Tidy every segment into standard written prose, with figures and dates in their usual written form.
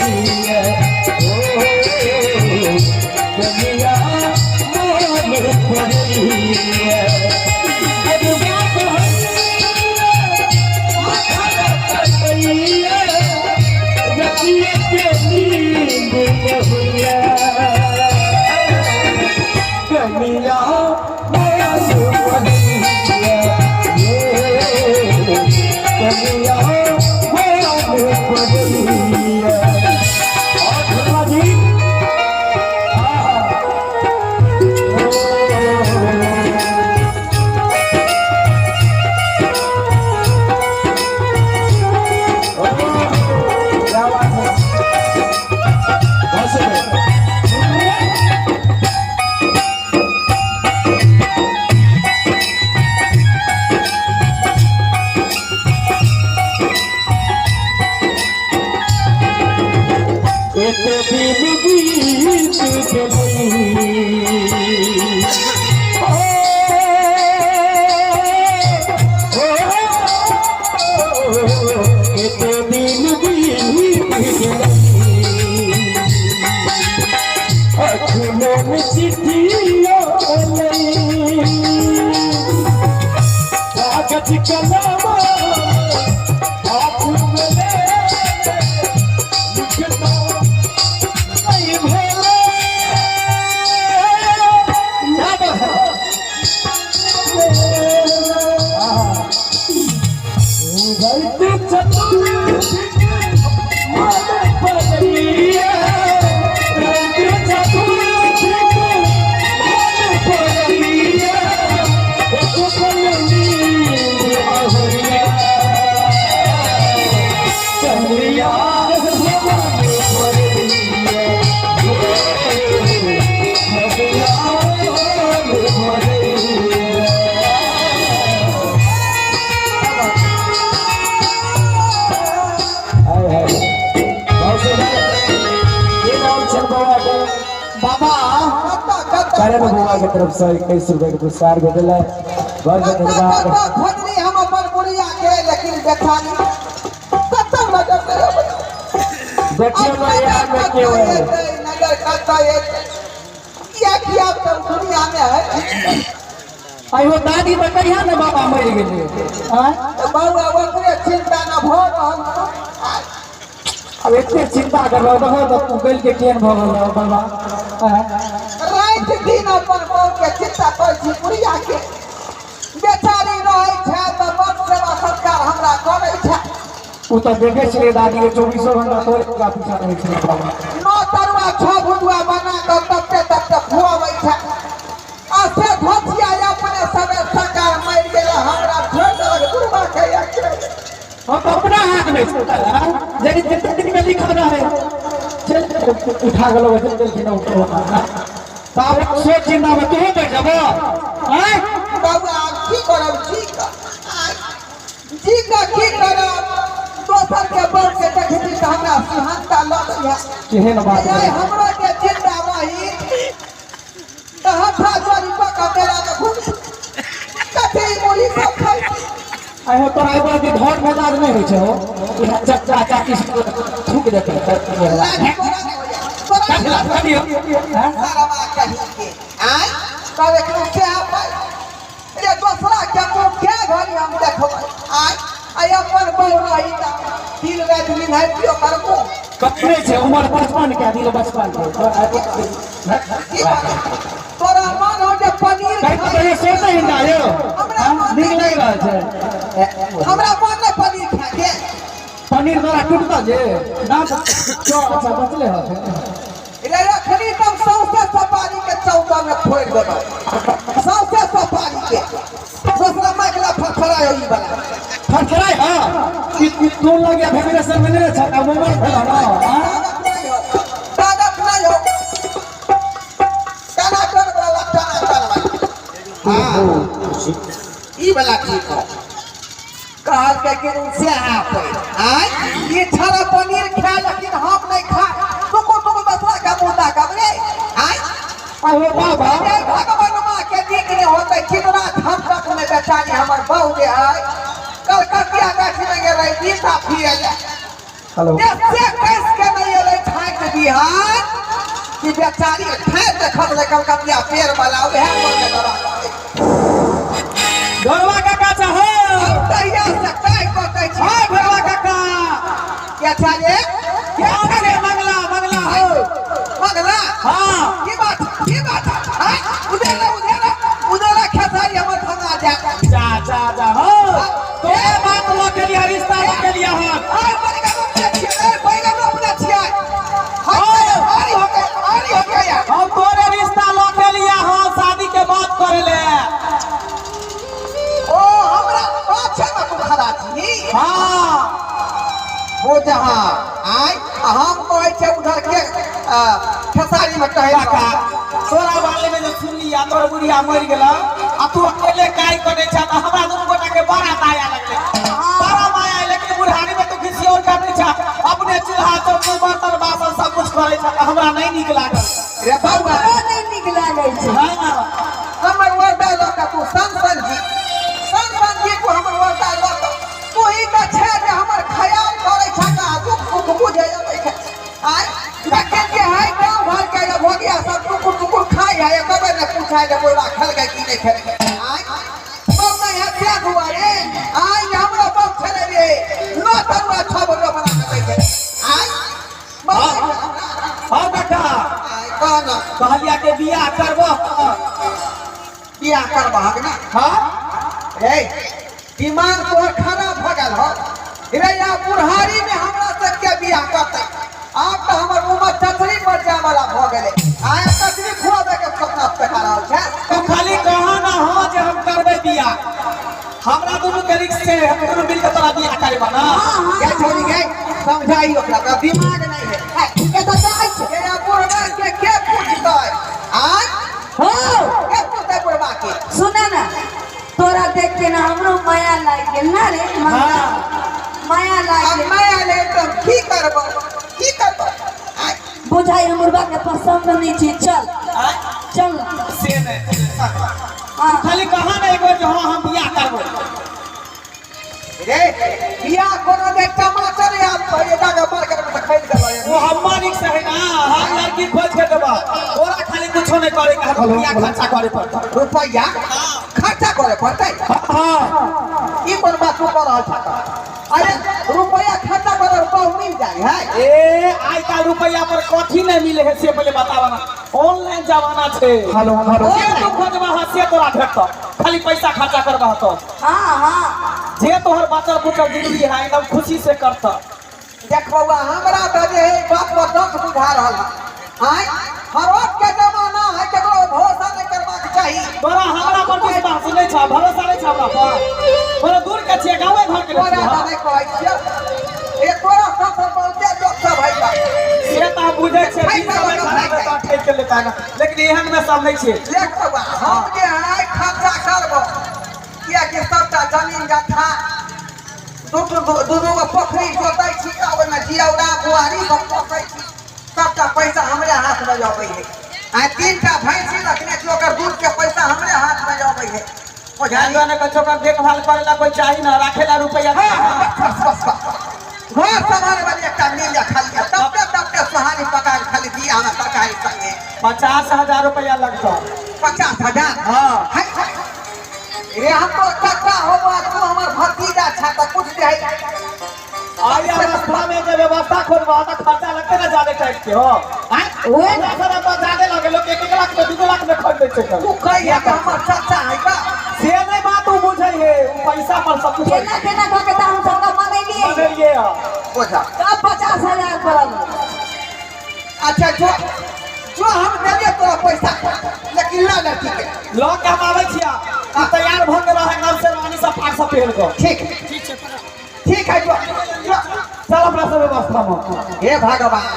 पड़ैया ओ कनिया मोन पड़ैया अरे बाप होइया रतिया के नींद न होइया कनिया मोन पड़ैया ये कनिया मोन पड़ैया और भोला जी क्या बात है बहुत शुक्रिया। एक दिन बीत गई ओ, ओ, एक दिन बीत गई अखनों में चिट्ठियों आई कागज कलम हाथ में ले लिखना नहीं भोले क्या बात है गलती चतुर्थी मन पड़िया गलती चतुर्थी मन पड़िया एक पल नींद आहोरिया कन्हैया मन पड़िया कन्हैया मन पड़िया हाय हाय बहुत सुंदर ये नाम छल बाबा के बाबा कतऽ कतऽ करण बाबा के तरफ से 21 रुपए के पुरस्कार भेटल है बहुत बहुत कतऽ धन्यवाद कतऽ खोजली हम अपन बुढ़िया के लेकिन बेचारी कतऽ नजर नहि अबै देखियो ना यार में क्यों है नजर कतऽ एतै किया किया तऽ दुनिया मे है आइयो दादी तऽ कहिया ने बाबा मरि गेलै आँय? तऽ बौआ ओकरे चिन्ता न भऽ रहल छौ। आब एते चिन्ता करबह देखो तऽ तू गलि के केहन भऽ गेल रहौ बाबा आँय? राति दिन अपन बहू के चिन्ता करै छी बुढ़िया के बेचारी रहै छै तऽ बड़ सेवा सत्कार हमरा करै छै ओ तऽ देखै छलियै दादी के चौबीसो घंटा तोरे पूरा पीछा रहै छलै बाबा नौ तरुआ छओ भुटुआ बना कऽ तते तते खुआबै छै आ से धोतिया अपने सबे सकार मरि गेल हमरा छोड़ि देलक बुढ़वा के अकेले हम तऽ अपना हाथ में छै आँय? यदि जते दिन में लिखल रहै चल उठा गेलो चल गेलखिन ऊपर तब सोच चिन्ता में तू बैठ जबो आँय? बौआ आब की करब जी कऽ आँय? जी कऽ की करब दोसर के बड़ के देखती तऽ हमरा सिहन्ता लगैया केहन बात आइ है हमरो के चिन्ता रही तऽ हथा जोड़ी कऽ कऽ मेला मे घुम कथी मुरही सब खाइ छी। आइ हो तोरा एगो के धर मजाक नहि होइ छै हो इएह चचा चाची सब थूक देतै लाठी तोरा नहि होइया। तोरा काट ला काटियो हैं? सरवा कही के आँय तब एकरो से पाइ रे दोसरा के मुँह के घड़ी हम देखबै आँय आइ अपन बहु रही तऽ दिन राति निभाइतियो करबो ककरे छै उमर बचपन के दिल बचपन के की करब? तोरा मन हो जे पनीर कहि खाइ। तऽ कहियो सोचै ही ना यौ हाँ, नीक लागि रहल छै हमरा मन नहि पनीर खाके पनीर तोरा टूटता जे दाँत चौ अच्छा बचले होते रे रखनी तब सौंसे सपारी के चौका में फोड़ि देबै सौंसे सपारी के दोसरा माइकला फड़फड़ाय ई वाला फड़फड़ाय हाँ ई ई तू लगे वाइब्रेशन में नहीं छै अब उमर भेल ना हाँ? ताकत नहि हो ताकत नहि हो टनाटन वाला टनाटन वाला हाँ ई वाला ठीक हो कहलकै कि से आबै आँय ई छड़ा पनीर खा लेकिन हम नहि खा तुको तुको दोसरा के मुँह ताकब रे आँय अहो बाबा हे भगवान माँ के नीक नहि होतै कितना हम तक में बेचारी हमर बहू जे है कलकतिया गाछी में गेलै गीता फिरे ले हेलो से कैस के नहि एलै ठाक बिहान कि बेचारी ठाक देखत रहे कलकतिया पेड़ वाला उहे पर के दबा घरवा काका चाहो। तहिया से काय कहै छी। हाँ घरवा काका। क्या छाले क्या छे मंगला मंगला हो। मंगला। हाँ की बात की बात हां उधर उधर उधर खेसारी हमर भंगा जा जा जा जा हो तो बात ल के लिया रिश्ता ल के लिया हम। आय बैगन रोपने छियै, बैगन रोपने छियै। आरी हो गए, आरी हो गया। हम तोरे रिश्ता ल के लिया हम शादी के बात करे ले। ओ हमरा पाछे में तू खड़ा छी। हाँ ओ जहाँ आय हम कहै छै उधर के खेसारी में कहै काका तोरा बारे में जो सुन लिया तोर बुढ़िया मर गेला आ तू अकेले काय करे छा त हमरा दुनू गोटा के बड़ा माया लगले। बड़ा माया लेकिन बुढ़ारी में तू घिसियोर करने छा अपने चूल्हा चौकी बर्तन बासन सब कुछ करे छा त हमरा नहीं नीक लागल। रे बौआ नहीं नीक लागै छै। हाँ हमर वर्दा लऽ कऽ तू सन जी सन जी को हमर वर्दा लऽ कऽ तू ही तऽ छै जे हमर ख्याल करै छा का दुख सुख बुझै अबै छै। आय तखन जे है गाँव घर के भोगिया सब टुकुर टुकुर खाइ है तबे ने पूछाय जे बोरा खेलकै कि नहि खेलकै। आय सब नहि है ते दुआरे आय जे हमरो बाप छलै रे 9 तरुआ 6 बरुआ बना कऽ दै छै। आय हाँ काका आय कह न कहलिया के बियाह करबो। बियाह करबहक ना। हाँ रे दिमाग तोहर खराब भऽ गेल हौ रे। या बुढ़ारी में हमरा सबके बियाह करतै। आब तऽ हमर उमर चचरी पर जाय वाला भऽ गेलै। आय चचरी खुआबै के सपना देखा रहल छै। तू खाली कहा ना हो जे हम करबै बियाह। हमरा दुनू के रिक्स छै हम दुनू मिल के तोरा बियाह करबा ना। गे छोरी गे समझाई ओकरा ओकरा दिमाग नहीं है। के तऽ जाइ छै। रे बुढ़वा के के पूछतै? आय हो के पूछतै बुढ़वा के? सुन ना तोरा देख के ना हमरो माया लागि गेल ना रे। हाँ। माया लागि अब गेल। माया ले तऽ हम की करबौ की करबौ? आय बुझाइ हम बुढ़बा के पसंद नहीं छी। चल चल से नहीं हाँ खाली कहा ना एक बार जे हाँ हम बियाह करबै। रे बियाह कोनो दे टमाटर आब ये दागा मार्केट में खरीद के लए। वो हम्मा रिक्स है ना हम लड़की खोज के देबा तोरा खाली कुछो नहीं करे के हम बियाह खर्चा करे पड़तै। रुपैया खर्चा करे पड़तै। हाँ ई कोन बात तू कर रहल छा? अरे रुपैया खर्चा करे बहु मिल जाय है। ए आइ काल्हि रुपैया पर कथी नहीं मिले है से पहले बतावा ना। ऑनलाइन जमाना छै। हेलो हेलो जे तू खोजबा हा से तोरा भेटतौ खाली पैसा खर्चा करबा तो। हाँ हाँ जे तोहर बचल कुचल जिंदगी है एकदम खुशी से करतौ। देख बौआ हमरा तऽ जे है बात पर दर्द बुझा रहल है। आय फरोख के जमाना है केकरो भरोसा नहीं करबाक चाही। तोरा हमरा पर विश्वास नहीं छा भरोसा नहीं छा हमरा पर। तोरा दूर के छियै गाँवे घर के तोरा छियै। तऽ नहीं कहै छियै ए तोरा सब बहुते लोक सब है बा। से तऽ हम बुझै छियै बीस समय खराब है तऽ ठेक के लेता ना लेकिन एहन में सब नहीं छियै। देख बौआ हम जे है खर्चा करबो कियाकि सबटा जमीन जथा दू दू गो पोखरि जोतै छी तऽ ओहिमे जियौरा बुआरी सब पोसै छी सबटा पैसा हमरे हाथ में अबै है। आ 3टा भैंसी रखने छी ओकर दूध के पैसा हमरे हाथ में अबै है। बुझाइयो ने कछो का देखभाल करेला कोई चाही ना राखेला रुपैया। बस बस बस घर संभाले वाली एकटा मिल जा खाली तबते तबते सोहारी पका के खाली दिया हमरा तरकारी संगे। 50,000 रुपैया लगतौ। 50,000? हाँ। है, है। रे हम तो चाचा हो तू हमर भतीजा छा तऽ कुछ दे है। आई अवस्था में जब व्यवस्था खोजबा तऽ खर्चा लगते ना ज्यादा टाइप के हो। ओए ना सर अब ज्यादा लगे लोग 1-1 लाख में 2 लाख में खर्च दै छै। तू कहिया कि हमर चाचा है का? से नहीं बात उ बुझै है उ पैसा पर सब कुछ केना केना कऽ के तऽ हम सबका मनेलियै। मनेलियै हँ। बुझा। तब 50,000 पड़ल। अच्छा जो जो हम देलियै तोरा पैसा लेकिन ला लड़की के लऽ के हम आबै छियै आ तैयार भऽ के रह एकदम शेरवानी सब पाग सब पहिर कऽ। ठीक ठीक है जो जो चल अपना सब व्यवस्था में। हे भगवान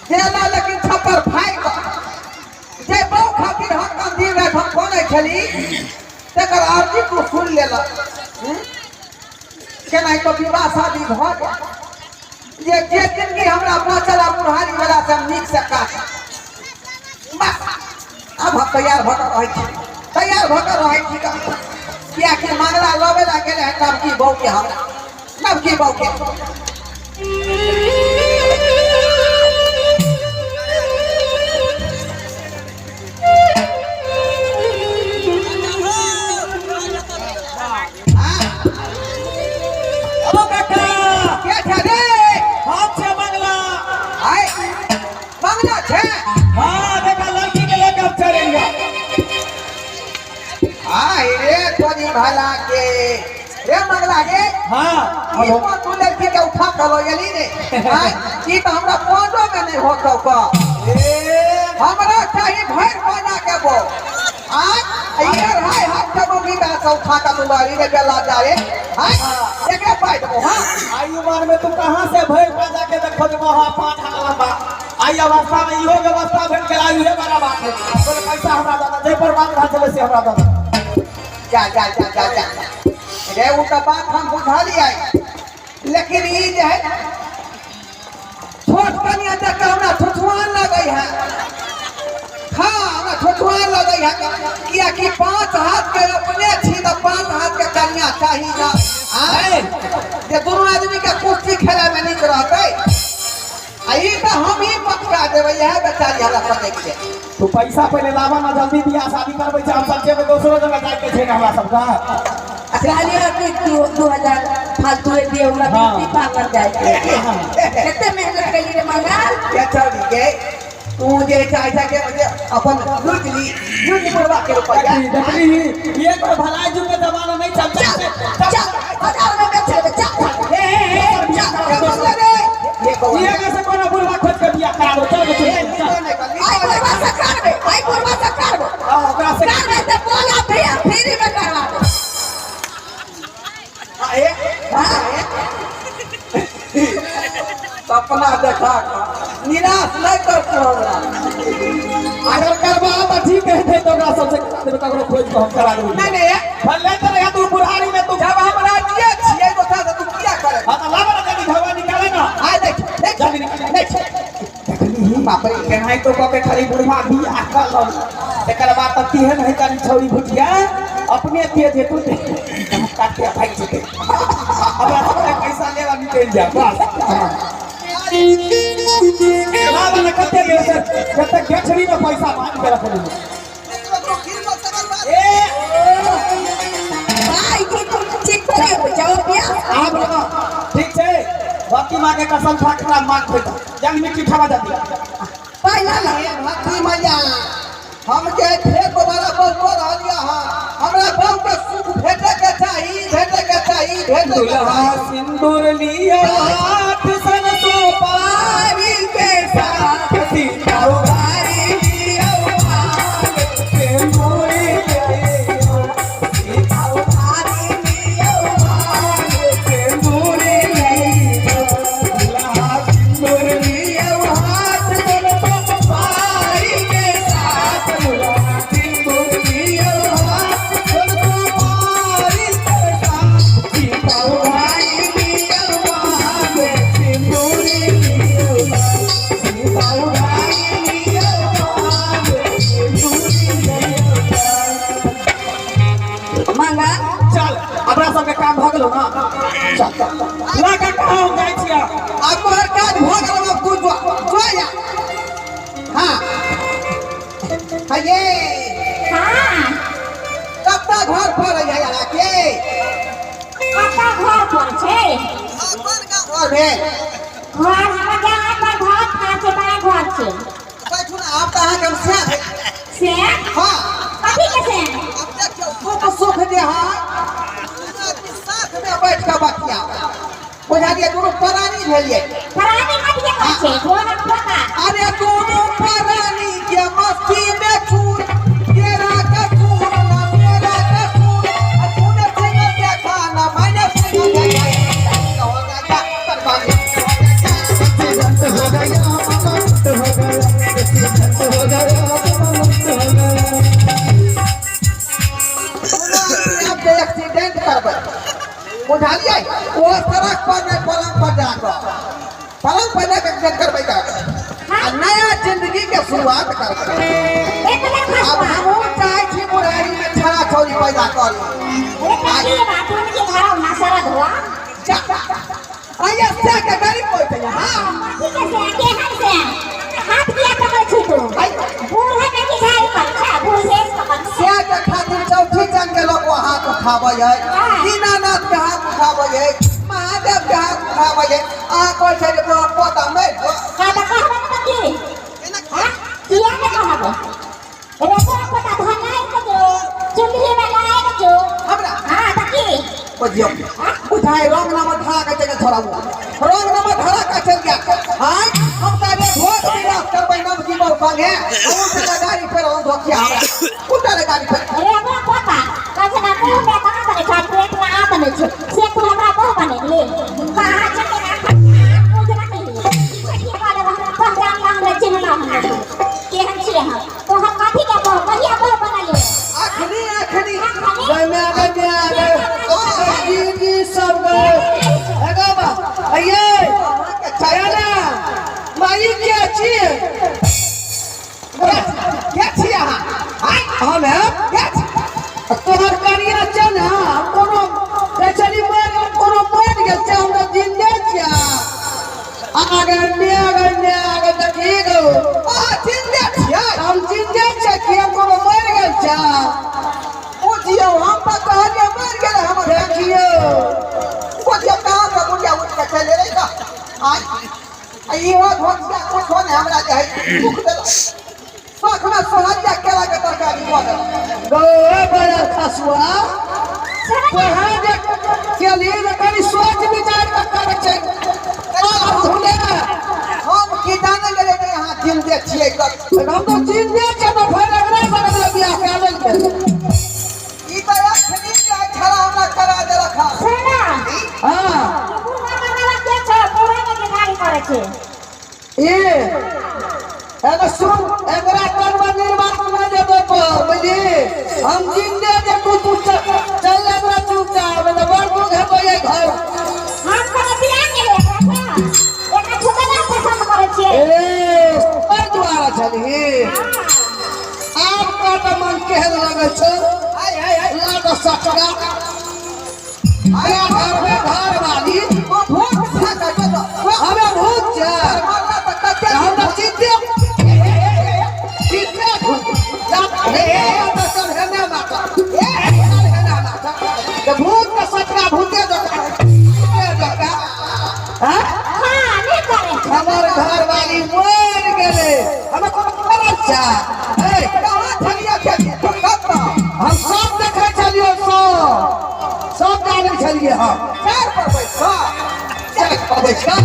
देला लेकिन छप्पर फाड़ि कऽ जे बहु खातिर हम कंधी राति हम कोने छली तकर आरती तू सुन लेलक। केनाहितो विवाह शादी भऽ गेल जे जे जिंदगी हमरा बचल आ बुढ़ारी वाला से हम नीक से काट। बस अब हम तैयार भऽ कऽ रहै छी तैयार भऽ कऽ रहै छी कियाकि मंगला लबै ला गेलै हँ नवकी बहू के हमरा नवकी बहू के। भला के रे मंगला गे। हाँ ई कोन तू लड़की के उठा के लो एली रे? आय, ई तऽ हमरा पाँचो में नहीं होतौ क। हमरा चाही भरि पाना के बो। आय, ई अढ़ाई हाथ के मम्मी का से उठा के तू लड़ी रे बेला जा रे। आय, एकरे पाइ देबो। हाँ, आई उम्र में तू कहाँ से भर पैदा के देखो जो वहाँ 5 हाथ लंबा। आई अवस्था में इहो व्यवस्था भेट गेला, इहे बड़ा बात है। बोले पैसा हमरा दादा जे पर बात रहा चले से हमरा दादा। जा जा जा जा जा रे, उ तऽ बात हम बुझलियै, लेकिन ई जे है छोट कनिया देख के हमरा ठुठुआन लगै है। हाँ, हमरा ठुठुआन लगै है, कियाकि 5 हाथ के अपने छी तऽ 5 हाथ के कनिया चाही ना। आँय, जे दुनू आदमी के कुश्ती खेले में नीक रहतै। आ ई तऽ हम ही पटका देबै, इएह बेचारी हमरा पटकि देत। तू पैसा पहले लावा ना, जल्दी बियाह शादी करबै छै। हम सब जेबै दोसरो जगह जाय के छै ने हमरा सबके। कहलियै कि 2000 फालतू दिए हमरा। ब्यूटी पार्लर जाए के कते मेहनत कैली रे मंगल। के चौड़ी के, तू जे चाहे छै के जे अपन लूट ली, लूट ली बुढ़वा के रुपया। देखली, ये कोई भलाई जुग के जमाना नहीं चल। चल चल, बाजार में बेचे चल चल। ए ए ए, चल चल रे, ये बौआ। ये कैसे कोनो बुढ़वा खोज के बियाह करा दो। चल ये चल चल। नहीं कर, आई बुढ़वा से करबे, आई बुढ़वा से करबो। हाँ, ओकरा से। करबे तऽ बोला फ्री फ्री में करवा दे। ए सपना देखा कऽ निराश नहि कर तू हमरा। अगर करबा तऽ ठीक है, तो ओकरा सबसे करा देबै। ककरो खोज के हम करा देबै। नहीं नहीं। भले तो रहा तू बुढ़ारी में तू। जब हमरा दिए छियै दोसर से तू किया करे? हाँ, तो लावा ना जल्दी, धवा निकाले ना। आ देख देख। जल्दी निकाले। देख, बाप रे। केनाही तो कऽ के खाली बुढ़वा बियाह कर लो, तकर बाद तब तेहन है कनी छौरी भुटिया अपने तेज हेतु काट के भागि जेतै। हमरा सबके पैसा लेवा निकलि जा बस। लावा ना, कते देर से कते गेठरी में पैसा बांध के रखली। ए। भाई की तू ठीक करे हो जाओ बियाह। आब लगा ठीक छै। भक्ति माँ के कसम खा के मांग खोल जंग मिट्टी ठमा जाती। पहला ला। हे भक्ति मैया, हम जे फेर दोबारा बोल रहलियै हँ, हमरा बहु के सुख भेटे के चाही, भेटे के चाही, भेटे के दुल्हा चाही। सिंदूर लिया हाथ सन सुपारी के साथ, सीता उबारी लिया सिंदूर लिया, सीता उबारी लिया सिंदूर लिया, दुल्हा सिंदूर लिया हाथ सन सुपारी के साथ, दुल्हा सिंदूर लिया हाथ सन सुपारी के साथ, सीता उबारी लिया सिंदूर लिया, सीता उबारी लिया सिंदूर लिया। मंगल। चल, अपना सबके काम भऽ गेलो ना। चल चल, ला का कहाँ हम जाइ छियै। आब तोहर काज भऽ गेल, आब तू जो जो या। हाँ ये। हाँ। कत्ता घर पर है अहाँके? कतऽ घर पर छै? हाँ, कोन गाँव घर भेल? घर हमर जहाँ पर घर था छै, बड़ा घर छै। बैठू ने, आब तऽ अहाँके हम सएह से? हाँ। कथी के से? आब देखियौ, सुख सुख जे है दुनू आदमी साथ में बैठ कऽ बतियाउ, बुझलियै? दुनू प्राणी भेलियै। प्राणी कथी के कहै छै? ढोल ठोका। अरे, दुनू प्राणी के मस्ती में चूर, तेरा कसूर ना मेरा कसूर, आ तूने सिंगर देखा ना मैंने सिंगर देखा, हो गया बर्बादी हो गया। हो गया, हो गया, हो गया। दुनू आदमी आब जे एक्सीडेंट करबै, बुझलियै? ओ सड़क पर नहि, पलंग पर जाकऽ, पलंग पर जाकऽ एक्सीडेंट करबै तऽ आ नया जिंदगी के शुरुआत करबै। एक लाख। आब हमहूँ चाहै छी बुढ़ारी में छड़ा छौरी पैदा करी। अरे कथी बात उनके घर ना सरद हुआ। जा, आइए से के गरीब कोई पे। हाँ। कथी के से? केहन से हाथ किया पकड़ छी तू? बूढ़े के की झाड़ी पर छै, बूढ़ से पकड़। से के खातिर चौथी चंद के लोग हाथ उठाबै है, दीनानाथ के हाथ उठाबै है, महादेव के हाथ उठाबै है। अहाँ कहै छै जे तोरा पोता मरि जो। हाँ, तऽ कहबै ने तऽ की? हाँ, किया ने कहबै रे? तोरा पोता धन आइ के जो चुल्ही में लाइ के जो। हमरा हाँ। बुझियो बुझाए रंग नाम धरा के चल थोड़ा वो रंग नाम धरा के चल गया। हां हम तारे भोग विनाश करबै नव जीवन संगे हम तेरा गाड़ी पर हम धोखिया हमरा उतर गाड़ी पर। अरे हमरा पापा कहे ना मुंह में दांत नहीं छै, पेट में आंत नहीं छै, से तू हमरा बहु बनेली। कहाँ चले ना पूजना कहिए छठी वाला हमरा पहचान ला, हमरा चिन्हला, हमरा केहन छियै हम तोहर कथी के बहु कहिया बहु बनलियै? अखनी अखनी गए में आ गए में आ गए जी जी सब गए एगो बा आइए ना माई के छी के छी अहाँ? आय हम है के छी? तोहर कनिया छै ना, हम कोनो बेचारी मर गेल, कोनो मर गेल छै, हम तऽ जिंदे छियै। आगे में आगे में आगे देखी गो। अहाँ जिंदे छियै? हम जिंदे छियै कि हम कोनो मर गेल छै? बुझियौ हम तऽ कहलियै मरि गेलै हमर। देखियौ बुझियौ कहाँ से बुढ़िया उठि के चलि एलै तऽ आय आ इहो धोखिया कुछो नहि हमरा जे है दुख देलक। शौखमे सोहरिया केला के तरकारी कऽ देलक। गो बड़ा खसुआ तोहर जे केली तऽ कनि सोच विचार कऽ करै छै। हम की जाने गेलै जे अहाँ जिंदे छियै? तऽ हम तऽ जिंदे छियै तऽ फेर एकरा से बियाह कए लेलकै। ई तऽ अखनी जे है छड़ा हमरा करा देलक हँ। सुना। हाँ। बूढ़ा मरला के छै, बूढ़ा के गाड़ी करै छै। ए एगो सुन, एकरा कर्म निर्वाह नहि जेबै पर बुझली। हम जिंदे जे तू तू चल चल एकरा चुपचाप तऽ बड़ दुख हेतौ ये घर। हम कोनो बियाह केलियै एकरा से? एकरा छुते नहि पसंद करै छियै। ए पर दुआरा छलही। आब कऽ मन केहन लगै छौ? आय आय आय लाद सटका आया घर में घर वाली। ओ भूत खा कऽ जेतौ। हमे भूत छै? मरला तऽ कते हम तऽ चिन्ते चिन्ते भूत हे तऽ चल हेने माता ए चल हेने माता तऽ भूत के सटका भूते जकाँ भूते जकाँ। हाँ। हाँ नहि करै। हमर घर वाली मर गेलै, हमे कोनो मरल छै? ए कहाँ छलियै खेती कतऽ? हम सब देखै छलियै, सब सब जानै छलियै हम। चार पर बैठ कऽ? चल अबै छै,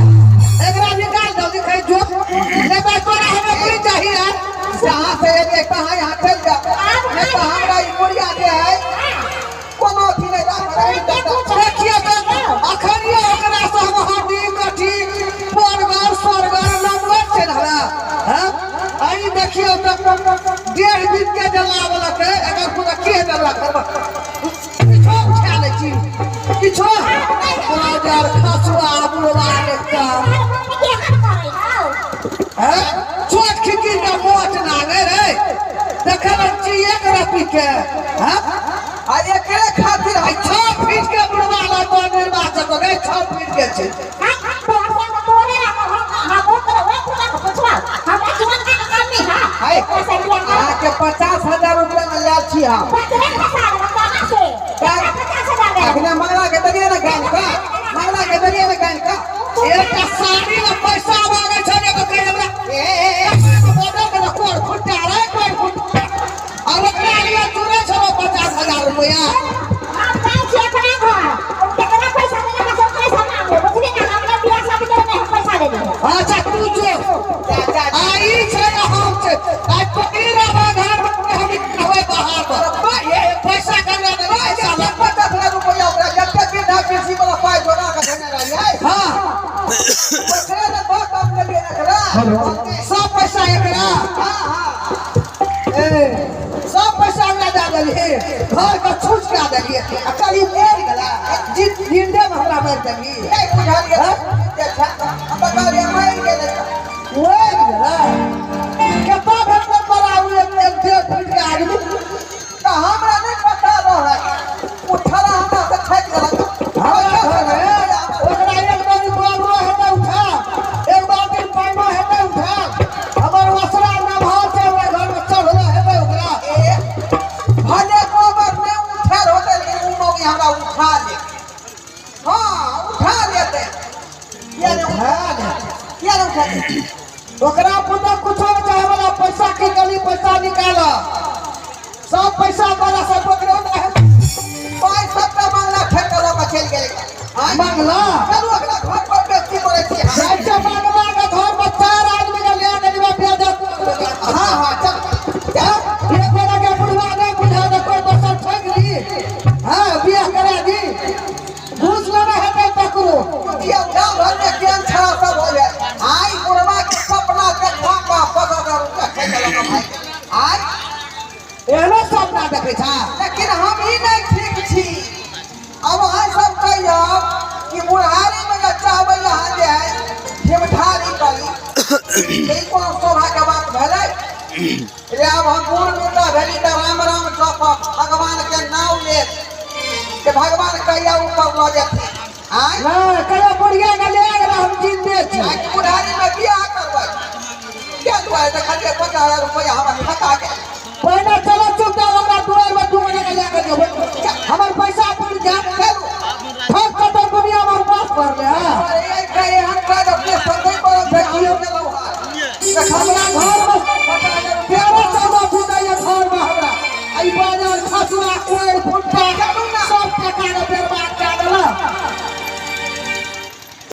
एकरा निकाल जल्दी खाइ जो, नहीं तऽ तोरा हमे की चाही यार? जहाँ से एलियै तहाँ यहाँ चलि जाउ, नहि तऽ हमरा ई बुढ़िया जे है कोनो अथी नहि राखत। देखिए तऽ अखन ये ओकरा से हम हड्डी कठी परगर सरगर नमगर छै ने हमरा। हाँ आई देखियौ तऽ 1.5 दिन के जलावलक है, एकर पूरा के हेतै? हमरा किछो उठा लै छी किछो बाजार खसुआ बुढ़वा के काम। केहन करै हौ? हैं छोट खिकी के मोच नागे रे देखै छी एक रत्ती के। हैं आ एकरे खातिर आई 6 फीट के बुढ़वा ला तो निर्वाचक हो गए, 6 फीट के छै। है अहाँके 50,000 रुपया में लायल छी हम। अखने मंगला के देलियै ने गानि कऽ, मंगला के देलियै ने गानि कऽ। एकटा साड़ी ला पैसा मांगे छै ने तऽ कहि हमरा ए ए ए बॉर्डर के कोर खुट्टा रे कोर खुट्टा आ ओकरा लिए चुरे छलो 50,000 रुपया। अच्छा तू जो जा जा। आई छै आ हम छै आई पकड़ी रहबा घर में हम कहबै बाहर पर पैसा करना दे पैसा ला। 50,000 रुपया ओकरा जते वृद्धा पेंशन वाला पाइ जोड़ा कऽ देने रहियै हाँ ओकरे ने बहुत कम लेलियै एकरा। सब पैसा एकरा? हाँ हाँ। ए सब पैसा हमरा दए देलियै, घर के छूच कए देलियै आ कभी मरि गेला जिंदे में हमरा मारि देली। नहि बुझलियै जे छै हम तऽ कहलियै मरि गेलै। मरि गेला कतना भेटल बड़ा ओ एक एक 1.5 फीट के आदमी? तऽ हमरा नहि पता रहै, ओ ठड़ा हमरा से ठकि गेलक। हमरा घर में ओकरा एक बारी गोबरो हेतै उठा, एक बाल्टी पानिओ हेतै उठा, हमर ओसरा नमहर छै, हमरा घर में चढ़लो हेतै ओकरा। ए भले गोबर नहि उठायल होतै लेकिन ओ मौगी हमरा उठा ले। हाँ उठा लेतै। किया नहि उठा ले? किया नहि उठा ले? ओकरा पुतहु कुछो नहि चाहे वाला, पैसा की गली पैसा निकाल सब पैसा वाला सब ओकरे पाइ सबटा मंगला ठकि कऽ लऽ कऽ चलि गेलै। आँय? मंगला? चलू ओकरा घर पर बेइज्जती करै छी हम। जाइ छै मंगला के घर पर चार आदमी के ले गेलियै बेइज्जत। हाँ हाँ चल चल। एक गोटा के बुढ़वा नहि बुझा दे कोइ दोसर ठकि ली। हाँ, बियाह करा दी। घूस लेने हेतै ककरो। ये गाँव घर में केहन छड़ा सब हो जाए। आई बुढ़वा के सपना देखा का 50,000 रुपया खा गेलक भाई। आई एहनो सपना देखै छा? लेकिन हम ही नहीं ठीक छी। अब अहाँ सब कहियो कि बुढ़ारी में जे चाहबै अहाँ जे है ठेमठारी करी, ई कोनो शोभा के बात भेलै? रे अब हम बूढ़ मुर्दा भेली तऽ राम राम जपब, भगवान के नाम लेब कि भगवान कहिया ऊपर लऽ जेथिन। आँय? नहि, कहियो बुढ़िया के ले गेल हम जिन्दे छी। आइ बुढ़ारी में बियाह करबै, क्या दुआरे देखलियै 50,000 रुपया हमर ठका गेल। पहिने चलो